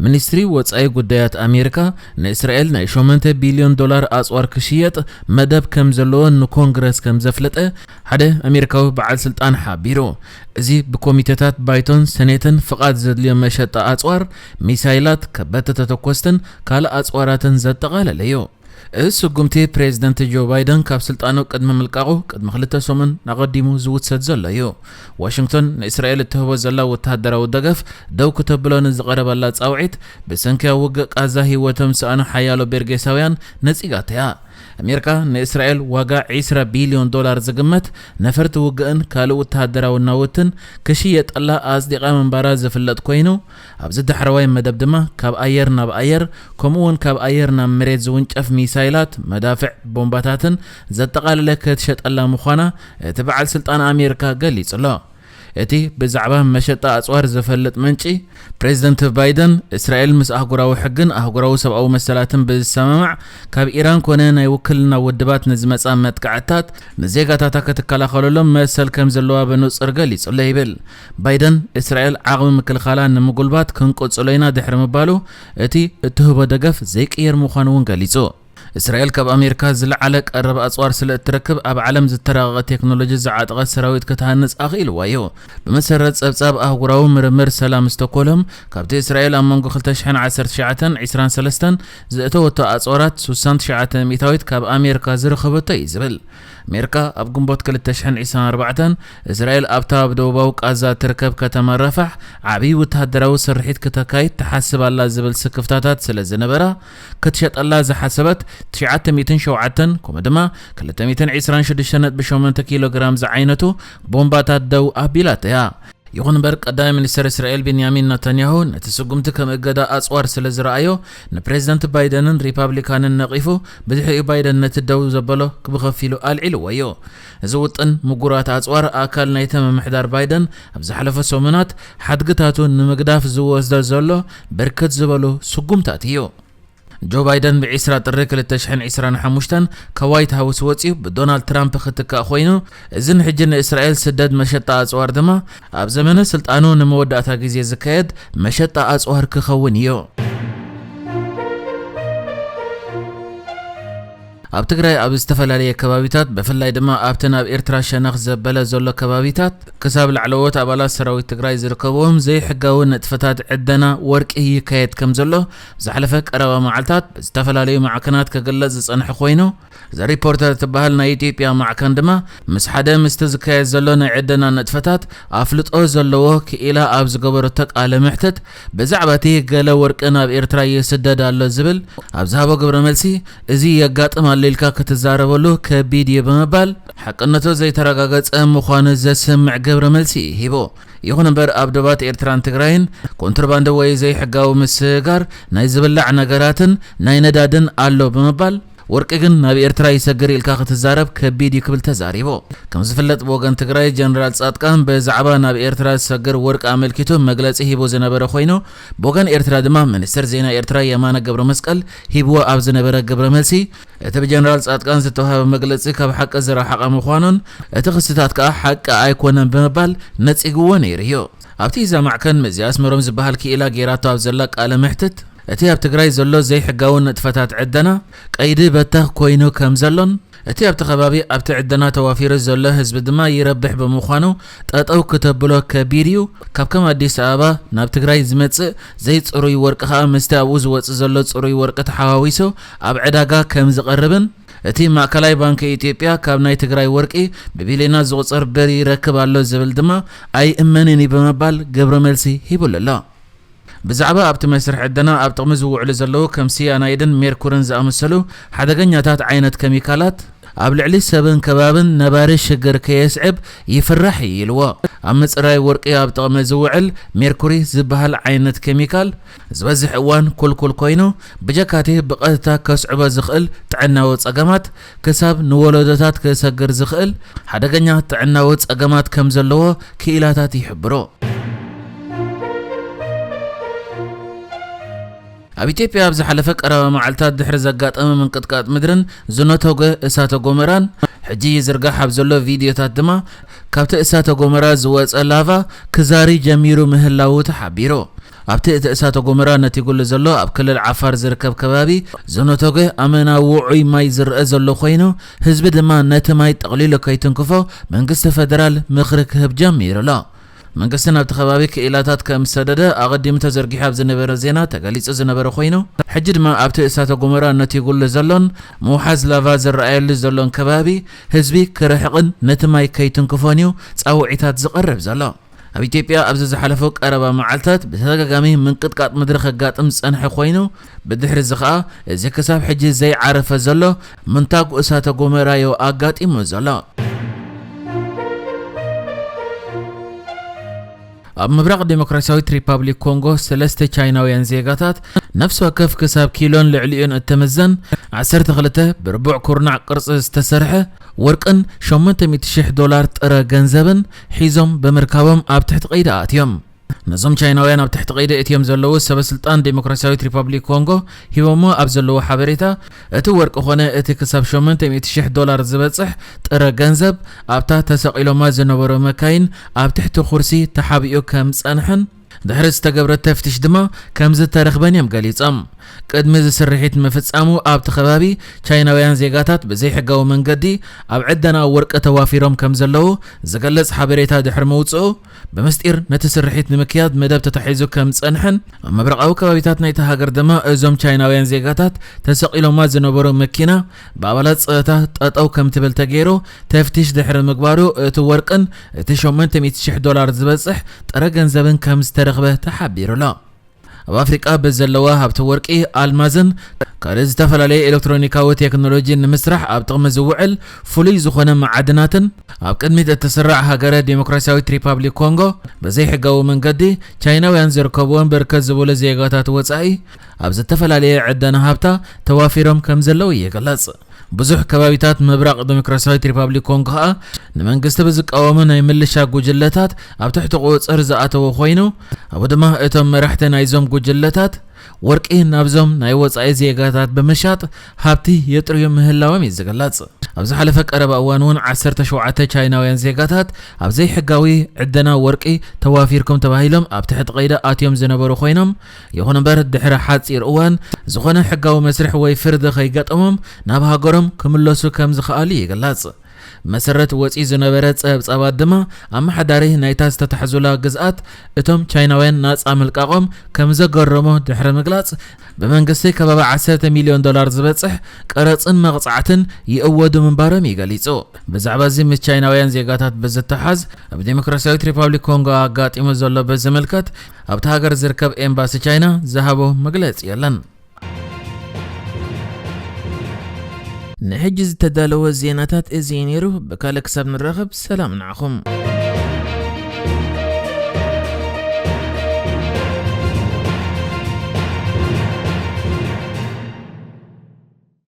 ሚኒስትሪ ወጻኢ ጉዳያት ኣሜሪካ ንእስራኤል ናይ ሸሞንተ ቢልዮን ዶላር ኣጽዋር ክሽየጥ መደብ ከም ዘለዎን ንኮንግረስ ከም ዘፍለጠ ሓደ ኣሜሪካዊ በዓል ስልጣን ሓቢሩ። እዚ ብኮሚቴታት ባይቶን ሰኔትን ፍቓድ ዘድልዮ መሸጣ ኣጽዋር፣ ሚሳይላት፣ ከበድቲ ተተኮስትን ካልእ ኣጽዋራትን ዘጠቓለለ እዩ። እዚ ስጉምቲ ፕሬዚደንት ጆ ባይደን ካብ ስልጣኑ ቅድሚ ምልቃቑ ቅድሚ ክልተ ሰሙን ኣቐዲሙ ዝውሰድ ዘሎ እዩ። ዋሽንግቶን ንእስራኤል እትህቦ ዘላ ወተሃደራዊ ደገፍ ደው ክተብሎ ንዝቐረበላ ጻውዒት ብሰንኪ ኣብ ውግእ ቃዛ ህይወቶም ዝሰኣኑ ሓያሎ ቤርጌሳውያን ነጺጋቶ እያ። ኣሜሪካ ንእስራኤል ዋጋ ዒስራ ቢልዮን ዶላር ዝግመት ነፈርቲ ውግእን ካልእ ወተሃደራዊ ናውትን ክሽየጠላ ኣጽዲቓ ምንባራ ዝፍለጥ ኮይኑ፣ ኣብዚ ዳሕረዋይ መደብ ድማ ካብ ኣየር ናብ ኣየር ከምኡ እውን ካብ ኣየር ናብ መሬት ዝውንጨፍ ሚሳይላት፣ መዳፍዕ፣ ቦምባታትን ዘጠቓለለ ክትሸጠላ ምዃና እቲ በዓል ስልጣን ኣሜሪካ ገሊጹ ኣሎ። እቲ ብዛዕባ መሸጣ ኣጽዋር ዝፈልጥ ምንጪ፣ ፕሬዚደንት ባይደን እስራኤል ምስ ኣህጉራዊ ሕግን ኣህጉራዊ ሰብኣዊ መሰላትን ብዝሰማማዕ ካብ ኢራን ኮነ ናይ ውክልና ውድባት ንዝመጻ መጥቃዕትታት ንዜጋታታ ክትከላኸለሎም መሰል ከም ዘለዋ ብንጹር ገሊጹ ኣሎ ይብል። ባይደን እስራኤል ዓቕሚ ምክልኻላ ንምጉልባት ክንቅጽሎ ኢና ድሕሪ ምባሉ፣ እቲ እትህቦ ደገፍ ዘይቅየር ምዃኑ እውን ገሊጹ። እስራኤል ካብ ኣሜሪካ ዝለዓለ ቀረብ ኣጽዋር ስለ እትረክብ፣ ኣብ ዓለም ዝተራቐቐ ቴክኖሎጂ ዝዓጠቐ ሰራዊት ክትሃንጽ ኣኽኢልዋ እዩ። ብመሰረት ጸብጻብ ኣህጉራዊ ምርምር ሰላም ስቶኮልም፣ ካብቲ እስራኤል ኣብ መንጎ ክልተ ሽሕን ዓሰርተ ትሽዓተን ዕስራን ሰለስተን ዘእተወቶ ኣጽዋራት ሱሳን ትሽዓተ ሚእታዊት ካብ ኣሜሪካ ዝረኸበቶ እዩ ዝብል። ኣሜሪካ ኣብ ግንቦት ክልተ ሽሕን ዕስራን ኣርባዕተን እስራኤል ኣብታ ኣብ ደቡባዊ ቃዛ ትርከብ ከተማ ራፋሕ ዓብዪ ወተሃደራዊ ስርሒት ክተካይድ ትሓስብ ኣላ ዝብል ስክፍታታት ስለ ዝነበራ፣ ክትሸጠላ ዝሓሰበት ትሽዓተ ሚእትን ሸውዓተን ከምኡ ድማ ክልተ ሚእትን ዕስራን ሽዱሽተ ነጥቢ ሸሞንተ ኪሎ ግራም ዝዓይነቱ ቦምባታት ደው ኣቢላቶ እያ። ይኹን እምበር፣ ቀዳማይ ሚኒስተር እስራኤል ቤንያሚን ናታንያሁ ነቲ ስጉምቲ ከም እገዳ ኣጽዋር ስለ ዝረኣዮ፣ ንፕሬዚደንት ባይደንን ሪፓብሊካንን ነቒፉ፣ ብድሕሪኡ ባይደን ነቲ ደው ዘበሎ ብኸፊሉ ኣልዒልዎ እዩ። እዚ ውጥን ምጉራት ኣጽዋር ኣካል ናይቲ ምምሕዳር ባይደን ኣብ ዝሓለፈ ሰሙናት ሓድግታቱ ንምግዳፍ ዝወስዶ ዘሎ ብርክት ዝበሉ ስጉምታት እዩ። ጆ ባይደን ብዒስራ ጥሪ ክልተ ሽሕን ዕስራን ሓሙሽተን ካብ ዋይት ሃውስ ወጺኡ ብዶናልድ ትራምፕ ክትካእ ኮይኑ፣ እዚ ንሕጂ ንእስራኤል ስደድ መሸጣ ኣጽዋር ድማ ኣብ ዘመነ ስልጣኑ ንመወዳእታ ግዜ ዝካየድ መሸጣ ኣጽዋር ክኸውን እዩ። ኣብ ትግራይ ኣብ ዝተፈላለየ ከባቢታት፣ ብፍላይ ድማ ኣብቲ ናብ ኤርትራ ሸነኽ ዘበለ ዘሎ ከባቢታት፣ ክሳብ ላዕለዎት ኣባላት ሰራዊት ትግራይ ዝርከብዎም ዘይሕጋዊ ንጥፈታት ዕደና ወርቂ ይካየድ ከም ዘሎ ዝሓለፈ ቀረባ መዓልታት ብዝተፈላለዩ ማዕከናት ክግለጽ ዝጸንሐ ኮይኑ፣ ዘ ሪፖርተር እትበሃል ናይ ኢትዮጵያ ማዕከን ድማ ምስ ሓደ ምስቲ ዝካየድ ዘሎ ናይ ዕደና ንጥፈታት ኣፍልጦ ዘለዎ ክኢላ ኣብ ዝገበረቶ ቃለ መሕትት፣ ብዛዕባ እቲ ገለ ወርቂ ናብ ኤርትራ ይስደድ ኣሎ ዝብል ኣብ ዝሃቦ ግብረ መልሲ፣ እዚ የጋጥም ኣሎ ኢልካ ክትዛረበሉ ከቢድ እዩ ብምባል፣ ሓቅነቱ ዘይተረጋገጸ ምዃኑ ዘስምዕ ግብረ መልሲ ሂቡ። ይኹን እምበር፣ ኣብ ዶባት ኤርትራን ትግራይን ኮንትሮባንድ ወይ ዘይሕጋዊ ምስግጋር ናይ ዝብላዕ ነገራትን ናይ ነዳድን ኣሎ ብምባል፣ ወርቂ ግን ናብ ኤርትራ ይሰግር ኢልካ ክትዛረብ ከቢድ እዩ ክብል ተዛሪቡ። ከም ዝፍለጥ፣ ብወገን ትግራይ ጀነራል ጻድቃን ብዛዕባ ናብ ኤርትራ ዝሰግር ወርቂ ኣመልኪቱ መግለጺ ሂቡ ዝነበረ ኮይኑ፣ ብወገን ኤርትራ ድማ ሚኒስትር ዜና ኤርትራ የማነ ገብረ መስቀል ሂብዎ ኣብ ዝነበረ ግብረ መልሲ፣ እቲ ብጀነራል ጻድቃን ዝተዋህበ መግለጺ ካብ ሓቂ ዝረሓቐ ምዃኑን እቲ ክስታት ከኣ ሓቂ ኣይኮነን ብምባል ነጺግዎ ነይሩ እዩ። ኣብቲ እዛ ማዕከን መዚ ኣስመሮም ዝበሃል ክኢላ ጌራቶ ኣብ ዘላ ቃለ መሕትት፣ እቲ ኣብ ትግራይ ዘሎ ዘይሕጋዊ ንጥፈታት ዕደና ቀይዲ በተኽ ኮይኑ ከም ዘሎን፣ እቲ ኣብቲ ከባቢ ኣብቲ ዕደና ተዋፊሩ ዘሎ ህዝቢ ድማ ይረብሕ ብምዃኑ ጠጠው ክተብሎ ከቢድ እዩ። ካብ ከም ኣዲስ ኣበባ ናብ ትግራይ ዝመጽእ ዘይጽሩይ ወርቂ ከኣ ምስቲ ኣብኡ ዝወጽእ ዘሎ ጽሩይ ወርቂ ተሓዋዊሱ ኣብ ዕዳጋ ከም ዝቐርብን፣ እቲ ማእከላይ ባንኪ ኢትዮጵያ ካብ ናይ ትግራይ ወርቂ ብቢልዮናት ዝቑጸር ብር ይረክብ ኣሎ ዝብል ድማ ኣይእመንን እዩ ብምባል ግብረ መልሲ ሂቡሉ ኣሎ። ብዛዕባ ኣብቲ መስርሕ ዕደና ኣብ ጥቕሚ ዝውዕሉ ዘለዉ ከም ስያናይድን ሜርኩርን ዝኣመሰሉ ሓደገኛታት ዓይነት ኬሚካላት ኣብ ልዕሊ ሰብን ከባብን ነባሪ ሽግር ከየስዕብ ይፍራሕ እዩ ኢልዎ። ኣብ ምጽራይ ወርቂ ኣብ ጥቕሚ ዝውዕል ሜርኩሪ ዝበሃል ዓይነት ኬሚካል ዝበዝሕ እዋን ኩልኩል ኮይኑ፣ ብጀካቲ ብቐጥታ ከስዕቦ ዝኽእል ጥዕናዊ ጸገማት ክሳብ ንወለዶታት ክሰግር ዝኽእል ሓደገኛ ጥዕናዊ ጸገማት ከም ዘለዎ ክኢላታት ይሕብሩ። ኣብ ኢትዮጵያ ኣብ ዝሓለፈ ቀረባ መዓልታት ድሕሪ ዘጋጠመ ምንቅጥቃጥ ምድርን ዝነተጎ እሳተ ጎመራን፣ ሕጂ ይዝርጋሕ ኣብ ዘሎ ቪድዮታት ድማ ካብቲ እሳተ ጎመራ ዝወጸ ላቫ ክዛሪ ጀሚሩ ምህላዉ ተሓቢሩ። ኣብቲ እቲ እሳተ ጎመራ ነቲጉሉ ዘሎ ኣብ ክልል ዓፋር ዝርከብ ከባቢ ዝነተገ ኣመና ውዑይ ማይ ዝረአ ዘሎ ኮይኑ፣ ህዝቢ ድማ ነቲ ማይ ጠቕሊሉ ከይትንክፎ መንግስቲ ፈደራል ምኽሪ ክህብ ጀሚሩ ኣሎ። መንግስቲ ናብቲ ከባቢ ክኢላታት ከም ዝሰደደ ኣቐዲሙ ተዘርጊሑ ኣብ ዝነበረ ዜና ተገሊጹ ዝነበረ ኮይኑ፣ ሕጂ ድማ ኣብቲ እሳተ ጎመራ ነቲጉሉ ዘሎን ምውሓዝ ላቫ ዝረኣየሉ ዘሎን ከባቢ ህዝቢ ክርሕቕን ነቲ ማይ ከይትንክፎን እዩ ጻውዒታት ዝቐርብ ዘሎ። ኣብ ኢትዮጵያ ኣብዚ ዝሓለፉ ቀረባ መዓልታት ብተደጋጋሚ ምንቅጥቃጥ ምድሪ ከጋጥም ዝጸንሐ ኮይኑ፣ ብድሕሪ እዚ ኸኣ እዚ ክሳብ ሕጂ ዘይዓረፈ ዘሎ ምንታጉ እሳተ ጎመራዮ ኣጋጢሙ ዘሎ። ኣብ ምብራቕ ዴሞክራሲያዊት ሪፓብሊክ ኮንጎ ሰለስተ ቻይናውያን ዜጋታት ነፍሲ ወከፍ ክሳብ ኪሎን ልዕሊኡን እትምዘን ዓሰርተ ክልተ ብርቡዕ ኩርናዕ ቅርጺ ዝተሰርሐ ወርቅን ሸሞንተ ሚእቲ ሺሕ ዶላር ጥረ ገንዘብን ሒዞም ብምርካቦም ኣብ ትሕቲ ቀይዲ ኣትዮም። ነዞም ቻይናውያን ኣብ ትሕቲ ቀይዲ እትዮም ዘለዉ ሰበ ስልጣን ዴሞክራሲያዊት ሪፓብሊክ ኮንጎ ሂቦሞ ኣብ ዘለዎ ሓበሬታ፣ እቲ ወርቂ ኾነ እቲ ክሳብ ሸሞንተ ሚእቲ ሺሕ ዶላር ዝበጽሕ ጥረ ገንዘብ ኣብታ ተሰቒሎማ ዝነበሩ መካይን ኣብ ትሕቲ ኩርሲ ተሓቢኡ ከም ዝጸንሐን ድሕሪ ዝተገብረ ተፍትሽ ድማ ከም ዝተረኽበን እዮም ገሊጾም። ቅድሚ እዚ ስርሒት ምፍጻሙ ኣብቲ ከባቢ ቻይናውያን ዜጋታት ብዘይሕጋዊ መንገዲ ኣብ ዕደና ወርቂ ተዋፊሮም ከም ዘለዉ ዝገልጽ ሓበሬታ ድሕሪ ምውጽኡ፣ ብምስጢር ነቲ ስርሒት ንምክያድ መደብ ተታሒዙ ከም ዝጸንሐን ኣብ ምብራቓዊ ከባቢታት ናይቲ ሃገር ድማ እዞም ቻይናውያን ዜጋታት ተሰቒሎማ ዝነበሩ መኪና ብኣባላት ጸጥታ ጠጠው ከም ትብል ተገይሩ ተፍትሽ ድሕሪ ምግባሩ እቲ ወርቅን እቲ ሸሞንተ ሚእቲ ሺሕ ዶላር ዝበጽሕ ጥረ ገንዘብን ከም ዝተረኽበ ተሓቢሩ ኣሎ። ኣብ ኣፍሪቃ ብዘለዋ ሃብቲ ወርቂ፣ ኣልማዝን ካልእ ዝተፈላለየ ኤሌክትሮኒካዊ ቴክኖሎጂ ንምስራሕ ኣብ ጥቕሚ ዝውዕል ፍሉይ ዝኾነ መዓድናትን ኣብ ቅድሚት እትስራዕ ሃገረ ዴሞክራሲያዊት ሪፓብሊክ ኮንጎ ብዘይሕጋዊ መንገዲ ቻይናውያን ዝርከብዎን ብርክት ዝበሉ ዜጋታት ወጻኢ ኣብ ዝተፈላለየ ዕደና ሃብታ ተዋፊሮም ከም ዘለዉ ይግለጽ። ብዙሕ ከባቢታት ምብራቕ ዴሞክራሲያዊት ሪፓብሊክ ኮንጎ ከኣ ንመንግስቲ ብዝቃወሙ ናይ ምልሻ ጉጅለታት ኣብ ትሕቲ ቁጽጽር ዝኣተወ ኮይኑ፣ ኣብኡ ድማ እቶም መራሕቲ ናይዞም ጉጅለታት ወርቂ ናብዞም ናይ ወጻኢ ዜጋታት ብምሻጥ ሃብቲ የጥርዩ ምህላዎም እዩ ዝግለጽ። ኣብ ዝሓለፈ ቀረባ እዋን እውን ዓሰርተ ሸውዓተ ቻይናውያን ዜጋታት ኣብ ዘይሕጋዊ ዕደና ወርቂ ተዋፊርኩም ተባሂሎም ኣብ ትሕቲ ቀይዲ ኣትዮም ዝነበሩ ኮይኖም፣ ይኹን እምበር ድሕሪ ሓጺር እዋን ዝኾነ ሕጋዊ መስርሕ ወይ ፍርዲ ከይገጠሞም ናብ ሃገሮም ክምለሱ ከም ዝኸኣሉ ይግለጽ። መሰረት ወጺኡ ዝነበረ ጸብጻባት ድማ ኣመሓዳሪ ናይታ ዝተታሕዙላ ግዝኣት እቶም ቻይናውያን ናጻ ምልቃቖም ከም ዘገረሞ ድሕሪ ምግላጽ፣ ብመንግስቲ ከባቢ ዓሰርተ ሚልዮን ዶላር ዝበጽሕ ቀረጽን መቕጻዕትን ይእወዱ ምንባሮም እዩ ገሊጹ። ብዛዕባ እዚ ምስ ቻይናውያን ዜጋታት ብዝተሓዝ ኣብ ዴሞክራሲያዊት ሪፓብሊክ ኮንጎ ኣጋጢሙ ዘሎ ብዝምልከት ኣብቲ ሃገር ዝርከብ ኤምባሲ ቻይና ዝሃቦ መግለጺ የለን። ንሕጂ ዝተዳለወ ዜናታት እዚ እዩ ነይሩ። ብካልእ ክሳብ ንራኸብ ሰላም ንዓኹም።